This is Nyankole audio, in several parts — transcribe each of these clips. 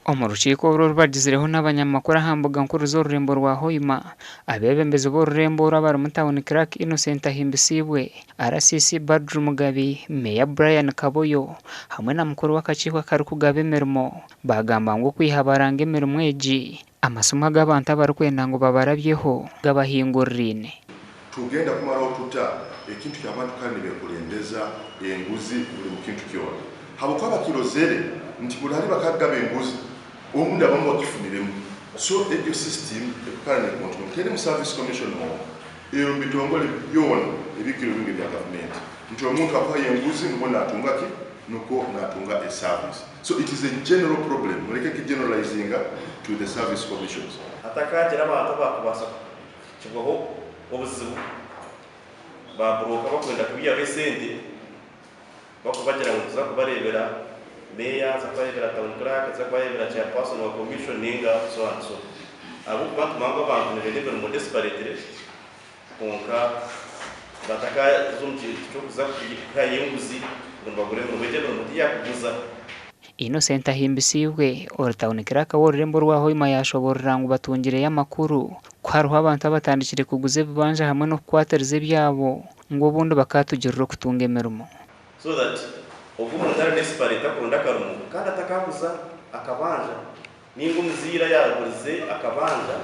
Omu rukiiko oru orubagizireho n'abanyamakuru aha mbuga nkuru z'orurembo rwa Hoima, abeebembezi b'orurembo oru abarimu Town Clerk Innocent Ahimbisibwe, RCC Badru Mugabi, Meeya Brian Kaboyo hamwe na mukuru w'akakiiko akarikugaba emirimo baagamba ngu okwiha baranga emirimo egi, amasimu ag'abantu abarikwenda ngu babarabyeho gabahinguriraine. Tugenda kumaraho tuta ekintu ky'abantu kare nibekurembeza enguzi buli mu kintu kyona? Habwokuba bakirozere nti buli hali bakagaba enguzi obundi abamu bakifuniremu. So egyo system ekukara ne continue teri mu service commission mwonka eri mu bitongole byona ebikira obwingi ebya gavumenti nti omuntu akuhayo enguzi nubwo natunga ki? Nukwo natunga e service. So it is a general problem muleke kigeneralizinga to the service commissions. Hatakagira abantu abakubaasa kuhikibwaho obuzibu ba buroka bakwenda kubihaho esente bakubagira ngu nituza kubareebera meeya, nituza kubareebera town clerk, nituza kubareebera chairperson wa commission ninga so and so. Ahabw'okuba nitumanya ngu abantu nibenda emirimo desperately kwonka batakaza omu kintu ky'okuza kuhayo enguzi ngu nibagura emirimo. Egyo emirimo tiyakuguza. Innocent Ahimbisibwe, ori Town Clerk w'orurembo orwa Hoima yaashoboorora ngu batungireyo amakuru ku hariho abantu abatandikire kuguza ebibanja hamwe n'okukwatiriza ebyabo ngu obundi bakaatugirira okutunga emirimo. So that ogwo omuntu ari desperate akuronda akarimo kandi atakaguza akabanja ninga omuzaire ayagurize akabanja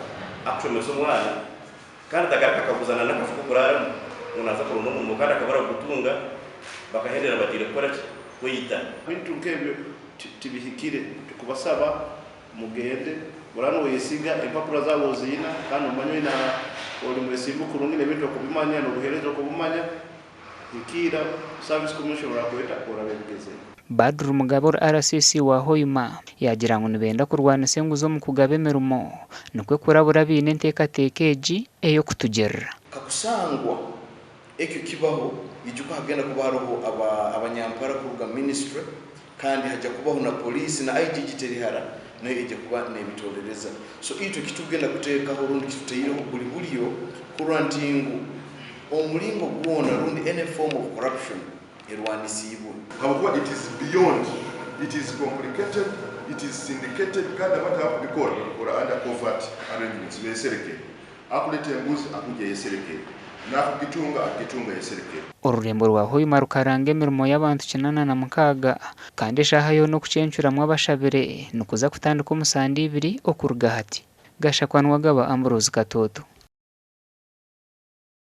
akushomesa omwana kandi atagaruka akaguza na nakaju kokuraramu ngu naza kuronda omurimo kandi akaba aragutunga bakahendera bagiire kukoraki kweyita. Ebintu nk'ebyo tibihikire. Tukubasaba mugende buranu oyesiga empapura zawe oziina kandi omanya oina ori mwesimbu kurungi n'ebintu okubimanya n'obuhereza okubumanya hikiira service commission orakweta orabe ebigezere. Badru Mugabe ori RCC wa Hoima yaagira ngu nibenda kurwanisa enguzi omu kugaba emirimo nikwo kurabura abaine enteekateeka egi ey'okutugirira. Kakusangwa ekyo kibaho, ijuka hagenda kuba haroho abanyampara kuruga ministry kandi haja kubaho na police na IGG Terihara nayo eja kuba nebitolereza. So itwe kitugenda kutekaho rundi kituteireho buli bulyo kurora nti ngu omulingo gwona rundi any form of corruption erwanisiibwe. Habwokuba it is beyond, it is complicated, it is syndicated kandi abantu abakubikora babikora under covert arrangements beserekere. Akuleta embuzi akugya ayeserekere, nakugitunga akigitunga ayeserekere. Orurembo rwa Hoima rukaranga emirimo y'abantu 86 kandi eshaaha yoona okucencuramu abashabire nikuza kutandika omu sande ibiri okuruga hati. Gashakwa Nuwagaba Ambrose Katooto.